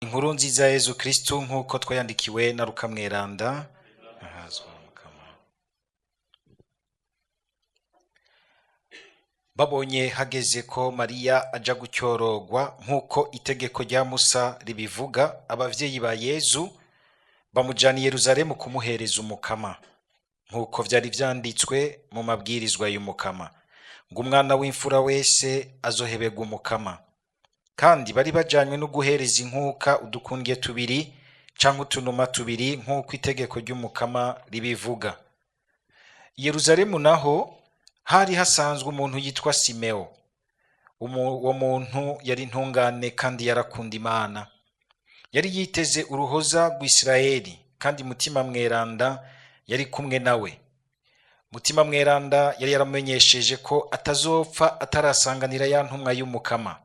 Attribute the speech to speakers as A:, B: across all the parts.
A: Inkuru nziza ya Yezu Kristu nk'uko twayandikiwe na Luka Mweranda. Ahazwa Mukama. Babonye hageze ko Mariya aja gucyorogwa nk'uko itegeko rya Musa ribivuga, abavyeyi ba Yezu bamujana i Yeruzalemu kumuhereza Umukama, nk'uko vyari vyanditswe mu mabwirizwa y'Umukama, ngo umwana w'imfura wese azoheberwa Umukama. Kandi bari bajanywe no guhereza inkuka udukundye tubiri canke utunuma tubiri nk'uko itegeko ry'Umukama ribivuga. I Yeruzalemu naho hari hasanzwe umuntu yitwa Simeo. Uwo muntu yari intungane kandi yarakunda Imana. Yari yiteze uruhoza rw'Isirayeli, kandi Mutima Mweranda yari kumwe nawe. Mutima Mweranda yari yaramumenyesheje ko atazopfa atarasanganira ya ntumwa y'Umukama.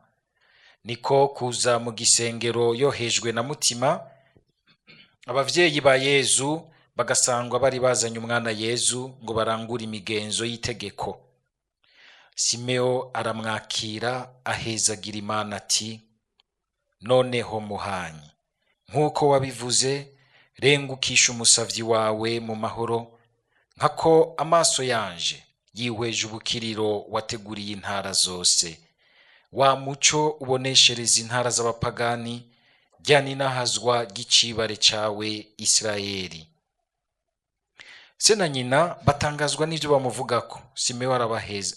A: Niko kuza mu gisengero yohejwe na Mutima, abavyeyi ba Yezu bagasangwa bari bazanye umwana Yezu ngo barangure imigenzo y'itegeko. Simeo aramwakira ahezagira Imana ati: noneho muhanyi, nk'uko wabivuze, rengukisha umusavyi wawe mu mahoro, nkako amaso yanje yihweje ubukiriro wateguriye intara zose. Wa muco uboneshereza intara z'abapagani, rya ninahazwa ry'icibare cawe Isirayeli. Se na nyina batangazwa n'ivyo bamuvugako. Simeo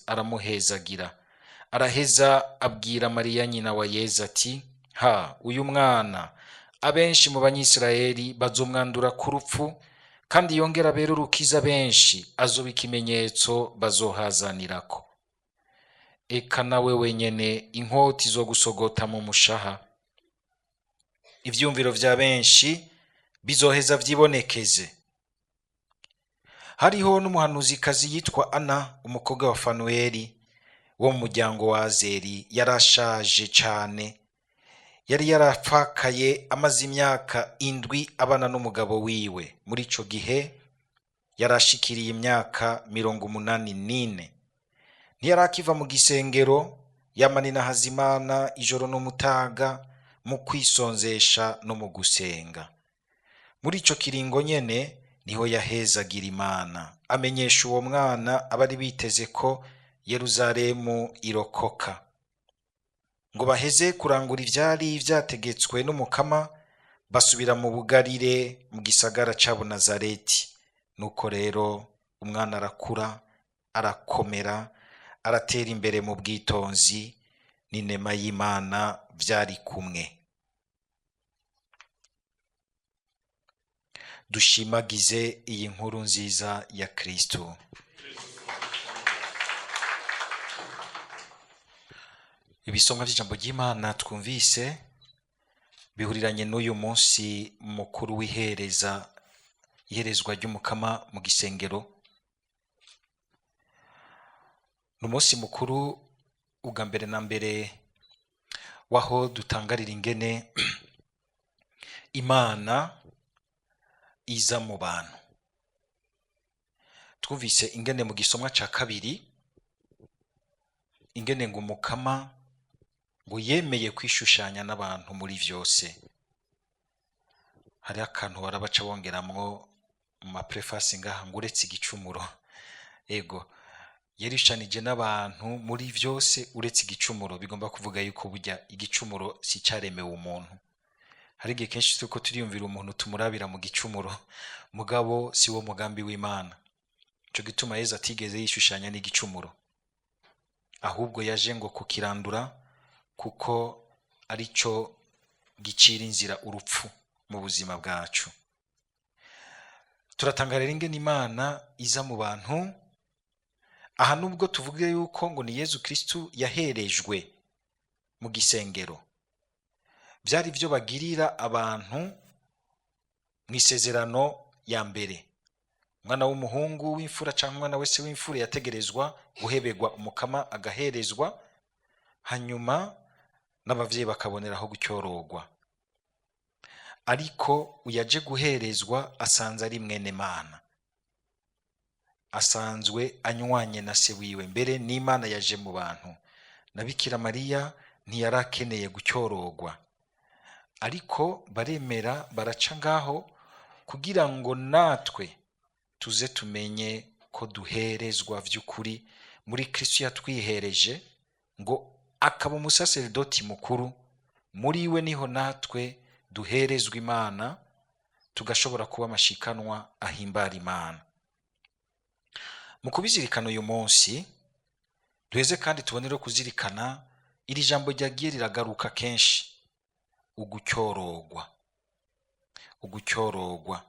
A: aramuhezagira. Araheza abwira Mariya nyina wa Yezu ati: ha, uyu mwana abenshi mu banyisirayeli bazomwandura ku rupfu, kandi yongera abere urukiza benshi, azoba ikimenyetso bazohazanirako. Eka nawe wenyene inkota izogusogota mu mushaha. Ivyumviro vya benshi bizoheza vyibonekeze. Hariho n'umuhanuzikazi yitwa Ana, umukobwa wa Fanueli wo mu muryango wa Azeri, yarashaje cane. Yari yarapfakaye amaze imyaka 7 abana n'umugabo wiwe. Muri ico gihe yarashikiriye imyaka 84. Ntiyarakiva mu gisengero, yamanina Hazimana ijoro n'umutaga mu kwisonzesha no mu gusenga. Muri ico kiringo nyene niho yahezagira Imana, amenyesha uwo mwana abari biteze ko Yeruzalemu irokoka. Ngo baheze kurangura ivyari vyategetswe n'Umukama, basubira mu Bugarire mu gisagara ca Nazareti. Nuko rero umwana arakura, arakomera, aratera imbere mu bwitonzi, n'inema y'Imana vyari kumwe. Dushimagize iyi nkuru nziza ya Kristo. Ibisomwa vy'ijambo ry'Imana twumvise bihuriranye n'uyu munsi mukuru w'ihereza, iherezwa ry'Umukama mu gisengero. Ni umunsi mukuru ubwa mbere na mbere waho dutangarira ingene Imana iza mu bantu. Twumvise ingene mu gisomwa ca kabiri, ingene ngo Umukama ngo yemeye kwishushanya n'abantu muri vyose. Hari akantu barabaca bongeramwo mu ma preface ngaha ngo uretse igicumuro. Ego, yarishanije n'abantu muri vyose uretse igicumuro. Bigomba kuvuga yuko burya igicumuro si caremewe umuntu. Hari igihe kenshi turiko turiyumvira umuntu tumurabira mu gicumuro, mugabo si wo mugambi w'Imana. Ico gituma Yezu atigeze yishushanya n'igicumuro, ahubwo yaje ngo kukirandura, kuko arico gicira inzira urupfu mu buzima bwacu. Turatangarira ingene Imana iza mu bantu. Aha nubwo tuvuge yuko ngo ni Yezu Kristu yaherejwe mu gisengero, vyari vyo bagirira abantu mw'isezerano ya mbere. Umwana w'umuhungu w'imfura canke umwana wese w'imfura yategerezwa guheberwa Umukama, agaherezwa, hanyuma n'abavyeyi bakaboneraho gucyorogwa. Ariko uyaje guherezwa asanze ari mwene Mana, asanzwe anywanye na se wiwe, mbere n'Imana yaje mu bantu. Na Bikira Mariya ntiyarakeneye gucyorogwa. Ariko baremera baraca ngaho kugira ngo natwe tuze tumenye ko duherezwa vy'ukuri muri Kristo yatwihereje, ngo akaba umusaseredoti mukuru. Muri we niho natwe duherezwa Imana, tugashobora kuba amashikanwa ahimbara Imana. Mu kubizirikana uyu munsi, duheze kandi tubonere kuzirikana iri jambo ryagiye riragaruka kenshi: ugucyorogwa. Ugucyorogwa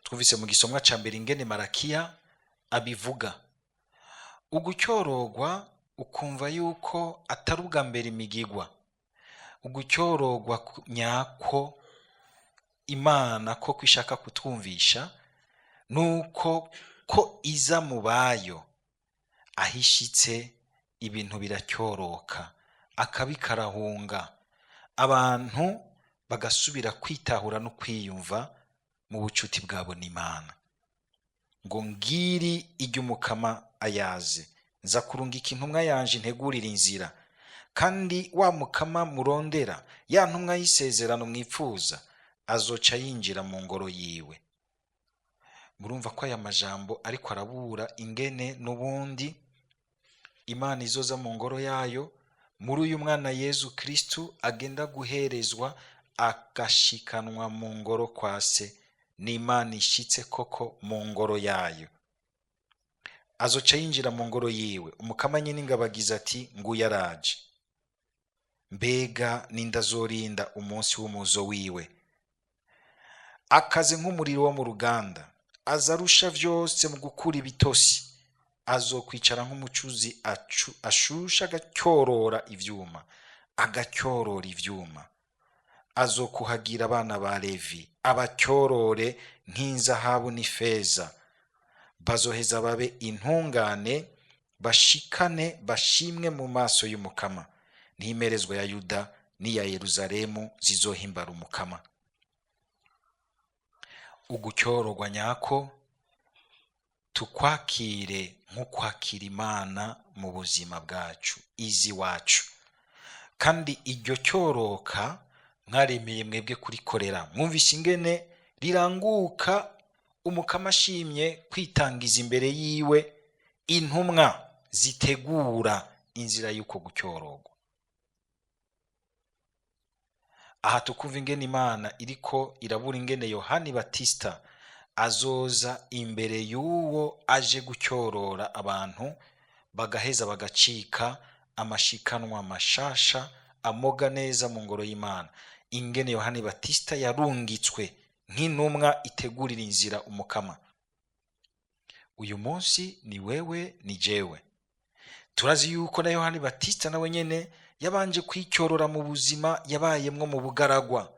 A: twumvise mu gisomwa ca mbere ingene Marakiya abivuga. Ugucyorogwa, ukumva yuko atari ubwa mbere imigigwa. Ugucyorogwa nyako Imana ko kwishaka kutwumvisha nuko ko iza mu bayo, ahishitse ibintu biracyoroka, akabi karahunga, abantu bagasubira kwitahura no kwiyumva mu bucuti bwabo n'Imana. Ngo ngiri iry'Umukama ayaze: nza kurungika intumwa yanje integurira inzira. Kandi wa Mukama murondera, ya ntumwa y'isezerano mwipfuza, azoca yinjira mu ngoro yiwe. Murumva ko aya majambo ariko arabura ingene n'ubundi Imana izoza mu ngoro yayo muri uyu mwana Yezu Kristu agenda guherezwa, agashikanwa mu ngoro kwa Se. N'Imana ishitse koko mu ngoro yayo, azoca yinjira mu ngoro yiwe. Umukama nyine agize ati: nguyu araje. Mbega ninde azorinda umunsi w'umuzo wiwe? Akaze nk'umuriro wo mu ruganda, aza arusha vyose mu gukura ibitosi. Azokwicara nk'umucuzi ashusha agacyorora ivyuma, agacyorora ivyuma. Azokuhagira abana ba Levi, abacyorore nk'inzahabu n'ifeza. Bazoheza babe intungane, bashikane bashimwe mu maso y'Umukama. N'imerezwa ya Yuda n'iya Yeruzalemu zizohimbara Umukama. Ugucyororwa nyako tukwakire nk'ukwakira Imana mu buzima bwacu, izi wacu. Kandi iryo cyoroka mwaremeye mwebwe kurikorera, mwumvise ingene riranguka. Umukama ashimye kwitangiza imbere yiwe intumwa zitegura inzira y'uko gucyorogwa. Aha tukumva ingene Imana iriko irabura ingene Yohani Batista azoza imbere y'uwo aje gucyorora abantu, bagaheza bagacika amashikanwa mashasha amoga neza mu ngoro y'Imana. Ingene Yohani Batista yarungitswe nk'intumwa itegurira inzira Umukama. Uyu munsi ni wewe, ni jewe. Turazi yuko na Yohani Batista nawe nyene yabanje kwicyorora mu buzima yabayemwo mu bugaragwa,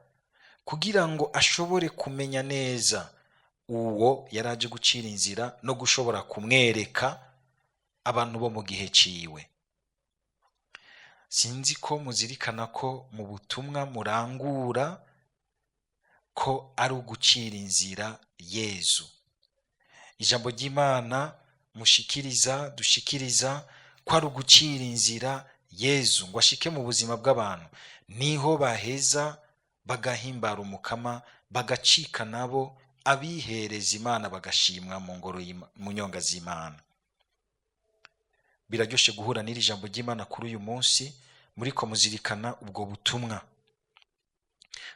A: kugira ngo ashobore kumenya neza uwo yaraje gucira inzira no gushobora kumwereka abantu bo mu gihe ciwe. Sinzi ko muzirikana ko mu butumwa murangura ko ari ugucira inzira Yezu. Ijambo ry'Imana mushikiriza, dushikiriza, ko ari ugucira inzira Yezu ngo ashike mu buzima bw'abantu, niho baheza bagahimbara Umukama, bagacika nabo abihereza Imana, bagashimwa mu ngoro, mu nyonga z'Imana. Biraryoshe guhura n'iri jambo ry'Imana kuri uyu munsi muriko muzirikana ubwo butumwa,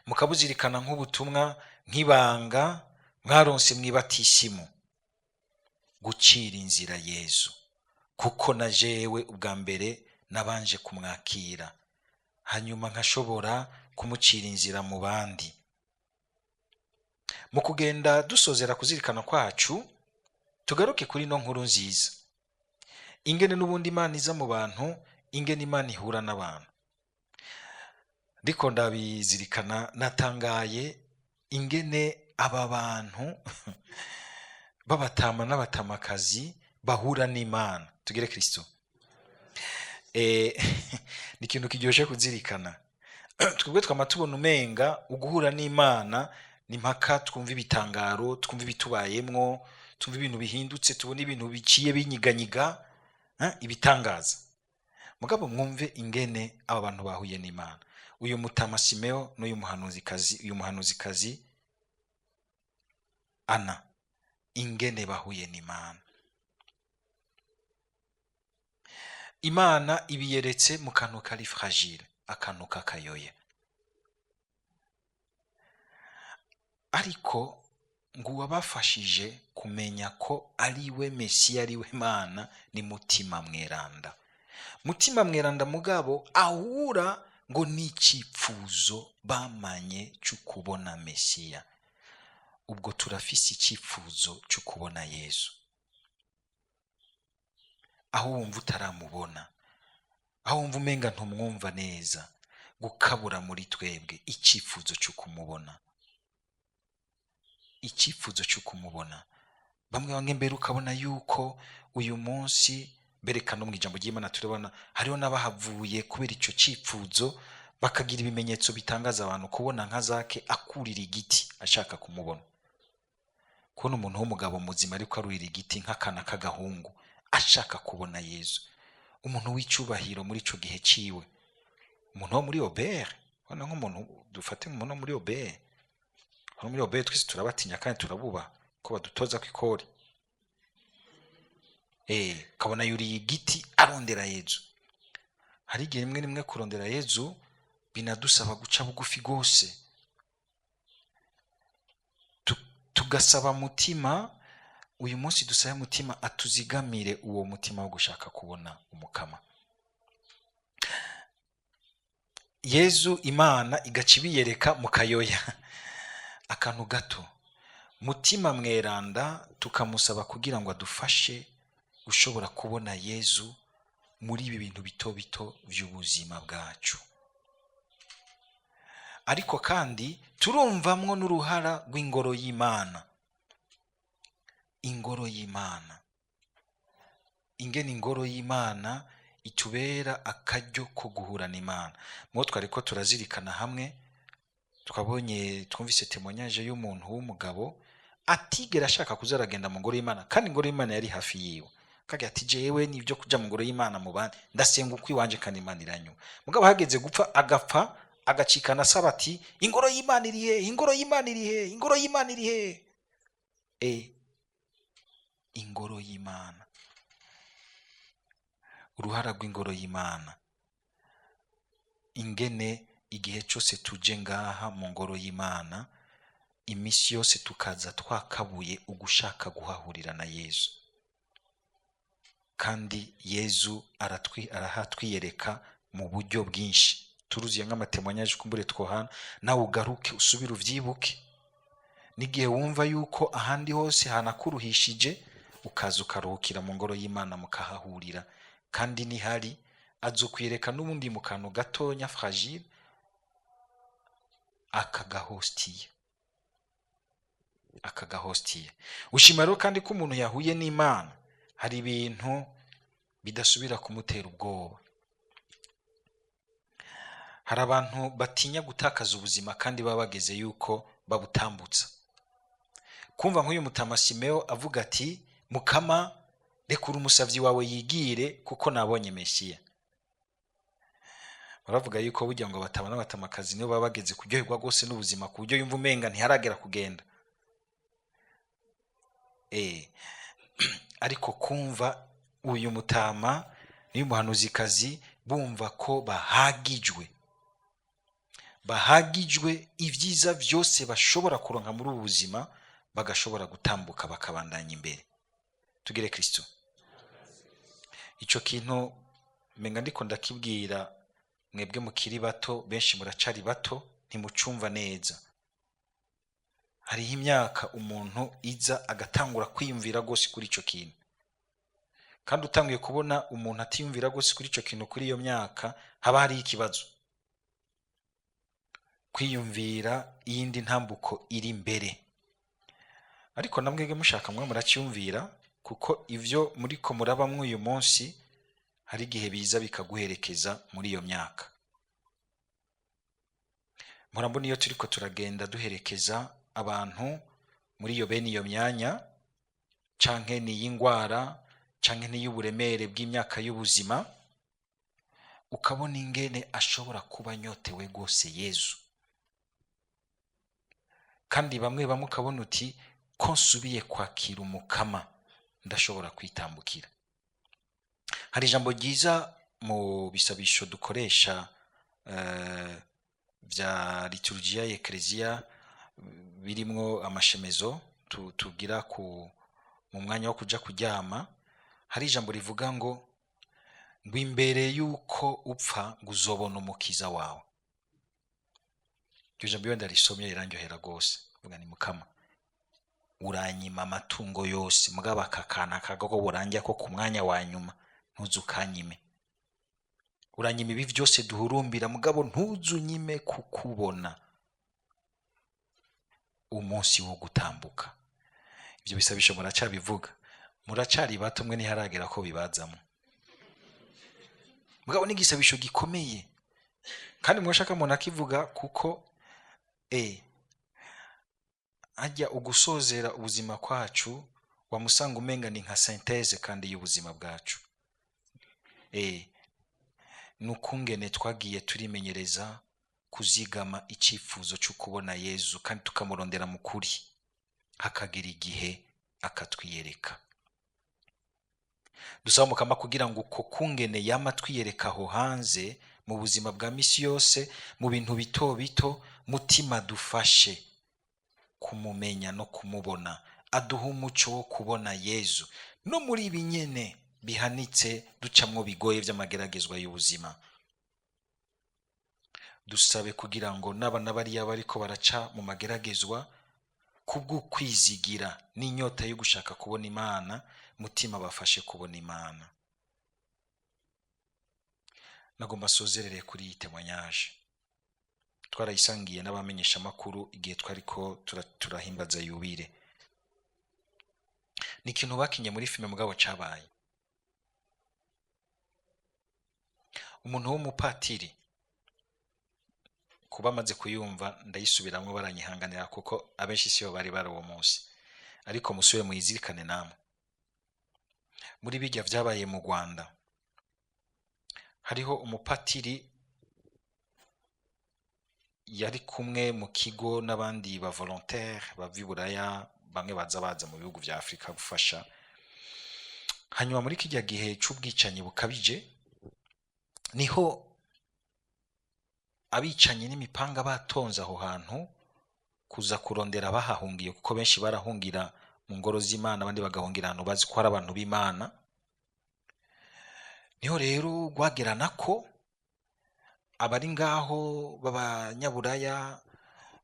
A: mukabuzirikana nk'ubutumwa, nk'ibanga mwaronse mw'ibatisimu, gucira inzira Yezu, kuko na jewe ubwa mbere nabanje kumwakira, hanyuma nkashobora kumucira inzira mu bandi. Mu kugenda dusozera kuzirikana kwacu, tugaruke kuri ino nkuru nziza, ingene n'ubundi Imana iza mu bantu, ingene Imana ihura n'abantu. Ndiko ndabizirikana, natangaye ingene aba bantu b'abatama n'abatamakazi bahura n'Imana. Tugire Kristo. Ni ikintu kiryoshe kuzirikana. Twebwe twama tubona umenga uguhura n'Imana ni mpaka twumva ibitangaro, twumva ibitubayemwo, twumva ibintu bihindutse, tubona ibintu biciye binyiganyiga, ibitangaza. Mugabo mwumve ingene aba bantu bahuye n'Imana. Uyu mutama Simeo n'uyu muhanuzikazi, uyu muhanuzikazi Ana, ingene bahuye n'Imana. Imana ibiyeretse mu kantu kari fragile, akantu k'akayoya. Ariko ngo uwabafashije kumenya ko ari we Mesiya, ari we Mana, ni Mutima Mweranda. Mutima Mweranda mugabo ahura ngo n'icipfuzo bamanye cyo kubona Mesiya. Ubwo turafise icipfuzo cyo kubona Yesu. Aho wumva utaramubona, aho wumva umenga ntumwumva neza, gukabura muri twebwe icyifuzo cyo kumubona, icyifuzo cyo kumubona. Bamwe bamwe mbere ukabona yuko uyu munsi bereka no mu ijambo ry'Imana turabona hariho n'abahavuye kubera icyo cyifuzo, bakagira ibimenyetso bitangaza abantu, kubona nka Zake akurira igiti ashaka kumubona, kubona umuntu w'umugabo muzima ariko arurira igiti nk'akana k'agahungu ashaka kubona Yezu, umuntu w'icyubahiro muri ico gihe ciwe, umuntu wo muri Obert, ubona nk'umuntu dufate nk'umuntu wo muri Obert, wo muri Obert twese turabatinya kandi turabubaha ko badutoza ko ikori, kabona yuriye igiti arondera Yezu. Hari igihe rimwe rimwe kurondera Yezu binadusaba guca bugufi gose, tugasaba mutima. Uyu munsi dusabe mutima atuzigamire uwo mutima wo gushaka kubona umukama Yezu. Imana igaca ibiyereka mu kayoya, akantu gato. Mutima Mweranda tukamusaba kugira ngo adufashe gushobora kubona Yezu muri ibi bintu bito bito by'ubuzima bwacu. Ariko kandi turumvamwo n'uruhara rw'ingoro y'Imana, ingoro y'Imana, ingene ingoro y'Imana itubera akaryo ko guhura n'Imana. Mwo twariko turazirikana hamwe, twabonye twumvise témoignage y'umuntu w'umugabo atigera ashaka kuza aragenda mu ngoro y'Imana, kandi ingoro y'Imana yari hafi yiwe. Kagira ati jewe nibyo kuja mu ngoro y'Imana mu bandi, ndasenga uko iwanje kandi Imana iranyuma. Mugabo hageze gupfa agapfa agacikana asaba ati ingoro y'Imana iri he? Ingoro y'Imana iri he? Ingoro y'Imana iri he? Ingoro y'Imana, uruhara rw'ingoro y'Imana, ingene igihe cyose tuje ngaha mu ngoro y'Imana, imisi yose tukaza twakabuye ugushaka guhahurira na Yezu. Kandi Yezu arahatwiyereka mu buryo bwinshi. Turuziye nk'amatemanyaje kumbure twohana, nawe ugaruke usubire uvyibuke. N'igihe wumva yuko ahandi hose hanakuruhishije, ukaza ukaruhukira mu ngoro y'Imana mukahahurira. Kandi nihari azokwiyereka n'ubundi mu kantu gatonya fragile, akagahostiya, akagahostiya. Ushima rero kandi ko umuntu yahuye n'Imana hari ibintu bidasubira kumutera ubwoba. Hari abantu batinya gutakaza ubuzima kandi baba bageze yuko babutambutsa. Kumva nk'uyu mutama Simeo avuga ati Mukama rekura umusavyi wawe yigire kuko nabonye Mesiya. Baravuga yuko burya ngo abatama n'abatamakazi nibo baba bageze kuryoherwa rwose n'ubuzima, ku buryo yumva umenga ntiharagera kugenda. Ariko kumva uyu mutama n'uyu muhanuzikazi bumva ko bahagijwe, bahagijwe ibyiza byose bashobora kuronka muri ubu buzima, bagashobora gutambuka bakabandanya imbere. Tugire Kristo. Ico kintu menga ndiko ndakibwira mwebwe mukiri bato, benshi muracari bato ntimucumva neza. Hariho imyaka umuntu iza agatangura kwiyumvira rwose kuri ico kintu, kandi utanguye kubona umuntu atiyumvira rwose kuri ico kintu kuri iyo myaka, haba hariho ikibazo. Kwiyumvira iyindi ntambuko iri imbere. Ariko namwebwe mushaka mwe muracyumvira, kuko ivyo muriko murabamwo uyu munsi hari igihe biza bikaguherekeza muri iyo myaka. Murabona iyo turiko turagenda duherekeza abantu muri iyo bene iyo myanya, canke ni y'ingwara, canke ni y'uburemere bw'imyaka y'ubuzima, Ukabona ingene ashobora kuba anyotewe rwose Yezu. Kandi bamwe bamwe ukabona uti ko nsubiye kwakira Umukama, ndashobora kwitambukira. Hari ijambo ryiza mu bisabisho dukoresha vya liturujia y'Ekleziya, birimwo amashemezo tugira ku mu mwanya wo kuja kuryama. Hari ijambo rivuga ngo imbere y'uko upfa ngo uzobona Umukiza wawe. Iryo jambo iyo ndarisomye riranryohera rwose. Vuga ni Mukama, uranyima amatungo yose, mugabo aka kantu akagogo burangira ko ku mwanya wa nyuma ntuzukanyime. Uranyima ibi byose duhurumbira, mugabo ntuzunyime kukubona umunsi wo gutambuka. Ibyo bisabisho muracabivuga, muracari bato mwe, ntiharagera ko bibazamo, mugabo ni igisabisho gikomeye kandi mwashaka umuntu akivuga, kuko ajya ugusozera ubuzima kwacu wamusanga umenga ni nka synthèse kandi y'ubuzima bwacu. Ni ukungene twagiye turimenyereza kuzigama icyifuzo cyo kubona Yezu kandi tukamurondera mu kuri, hakagira igihe akatwiyereka. Dusaba Mukama kugira ngo uko kungene yama twiyereka aho hanze mu buzima bwa misi yose, mu bintu bito bito, Mutima dufashe kumumenya no kumubona, aduha umuco wo kubona Yezu no muri ibi nyene bihanitse ducamwo bigoye vy'amageragezwa y'ubuzima. Dusabe kugira ngo n'aba n'abariya bariko baraca mu mageragezwa, kubw'ukwizigira n'inyota yo gushaka kubona Imana, Mutima bafashe kubona Imana. Nagomba sozerere kuri iyi témoignage twarayisangiye n'abamenyeshamakuru igihe twariko turahimbaza yubile. Ni ikintu bakinye muri filime, mugabo cabaye. Umuntu w'umupatiri, kuba amaze kuyumva ndayisubiramwo baranyihanganira, kuko abenshi siyo bari bari uwo munsi, ariko musubire muyizirikane namwe. Muri bijya vyabaye mu Rwanda, hariho umupatiri yari kumwe mu kigo n'abandi ba volontaire bava i Buraya, bamwe baza baza mu bihugu vya Afrika gufasha. Hanyuma muri kijya gihe c'ubwicanyi bukabije, niho abicanyi n'imipanga batonze aho hantu kuza kurondera abahahungiye, kuko benshi barahungira mu ngoro z'Imana, abandi bagahungira ahantu bazi ko hari abantu b'Imana. Niho rero rwagerana ko abari ngaho b'abanyaburaya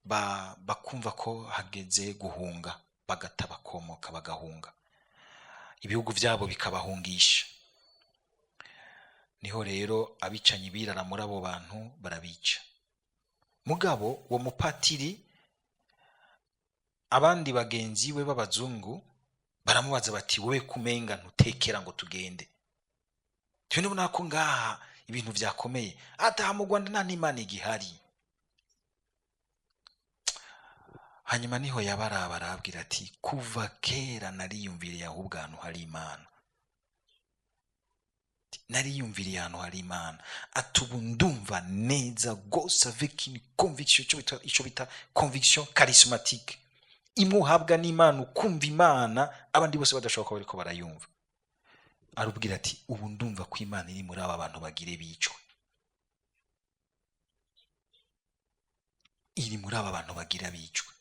A: bakumva ko hageze guhunga, bagata bakomoka bagahunga, ibihugu vyabo bikabahungisha. Niho rero abicanyi birara muri abo bantu barabica. Mugabo uwo mupatiri, abandi bagenzi we b'abazungu baramubaza bati: "Wowe kumenga ntutekera ngo tugende, twe nubona ko ngaha ibintu vyakomeye, ataha mu Rwanda nta n'Imana igihari." Hanyuma niho yabaraba arababwira ati: "Kuva kera nariyumviriye ahubwo ahantu hari Imana, nariyumviriye ahantu hari Imana." Ati: "Ubu ndumva neza rwose avec une conviction," ico bita conviction charismatique, imwe uhabwa n'Imana, ukumva Imana abandi bose badashobora kuba bariko barayumva. Arubwira ati: "Ubu ndumva ko Imana iri muri aba bantu bagire bicwe, iri muri aba bantu bagira bicwe."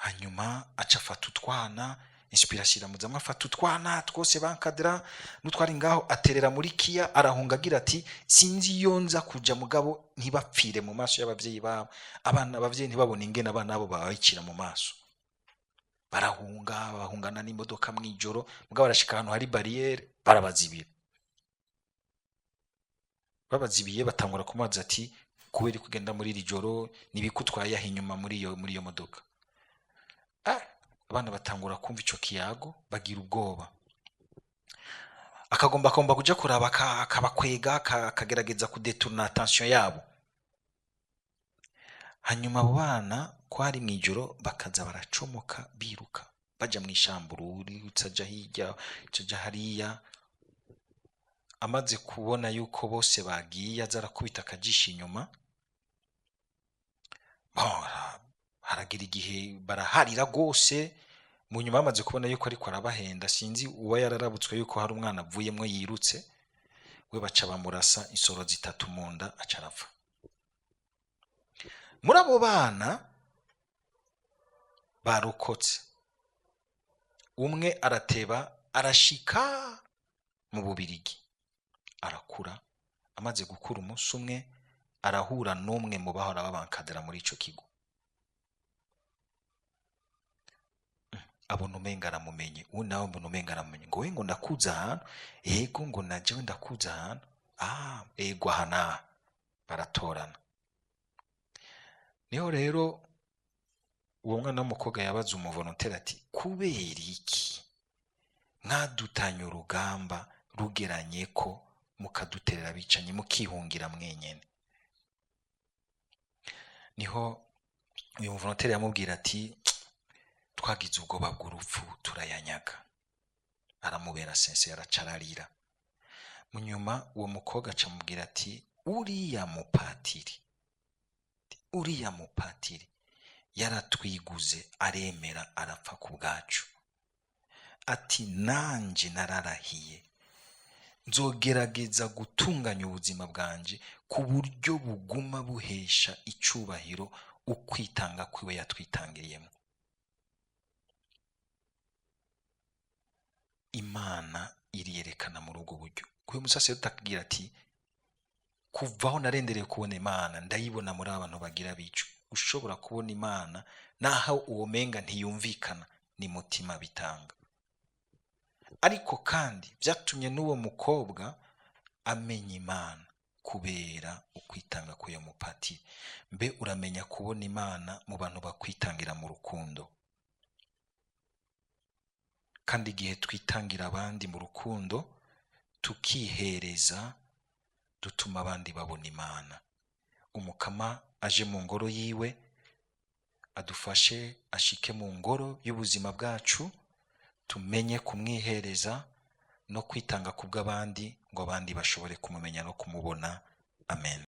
A: Hanyuma aca afata utwana, inspiration iramuzamwo, afata utwana twose bankadira n'utwari ngaho, aterera muri kiya, arahunga agira ati: "Sinzi iyo nza kuja, mugabo ntibapfire mu maso y'abavyeyi babo, abana abavyeyi ntibabone ingene abana babo babicira mu maso." Barahunga, bahungana n'imodoka mw'ijoro, mugabo barashika ahantu hari barriere barabazibira. Babazibiye batangura kumubaza ati: "Kubera kugenda muri iri joro, nibikutwaye aho inyuma muri iyo modoka?" Abana batangura kumva ico kiyago, bagira ubwoba. Akagomba agomba kuja kuraba, akabakwega, akagerageza kudetourna attention yabo. Hanyuma abo bana, ko hari mw'ijoro, bakaza baracomoka biruka baja mw'ishamba, ururi ucaja hirya ucaja hariya. Amaze kubona yuko bose bagiye, aza arakubita akajisho inyuma. Bon, haragira igihe baraharira rwose. Mu nyuma bamaze kubona yuko ariko arabahenda, sinzi uba yararabutswe yuko hari umwana avuyemwo yirutse, we baca bamurasa insoro zitatu mu nda, aca arapfa. Muri abo bana barokotse, umwe arateba arashika mu Bubirigi, arakura. Amaze gukura, umunsi umwe arahura n'umwe mu bahora babankadira muri ico kigo. Abona umenga aramumenye, uwo nawe mbona umenga aramumenye, ngo we ngo ndakuza ahantu, ego ngo na jewe ndakuza ahantu, ah ego aha n'aha, baratorana. Niho rero uwo mwana w'umukobwa yabaza umuvolontere ati kubera iki mwadutanye urugamba rugeranye ko mukaduterera abicanyi mukihungira mwenyene? Niho uyu muvolontere yamubwira ati twagize ubwoba bw'urupfu turayanyaga. Aramubera sense, aracararira. Mu nyuma uwo mukobwa acamubwira ati uriya mupatiri, uriya mupatiri yaratwiguze, aremera arapfa ku bwacu. Ati nanje nararahiye nzogerageza gutunganya ubuzima bwanje ku buryo buguma buhesha icubahiro ukwitanga kwiwe yatwitangiriyemo. Imana iriyerekana muri ubwo buryo. Uyu musaseredoti akabwira ati kuvaho narendereye kubona Imana, ndayibona muri abantu bagira bico. Ushobora kubona Imana naho uwo menga ntiyumvikana, ni mutima bitanga. Ariko kandi byatumye n'uwo mukobwa amenya Imana kubera ukwitanga k'uyo mupatiri. Mbe uramenya kubona Imana mu bantu bakwitangira mu rukundo? Kandi igihe twitangira abandi mu rukundo, tukihereza, dutuma abandi babona Imana. Umukama aje mu ngoro yiwe, adufashe ashike mu ngoro y'ubuzima bwacu, tumenye kumwihereza no kwitanga kubw'abandi ngo abandi bashobore kumumenya no kumubona. Amen.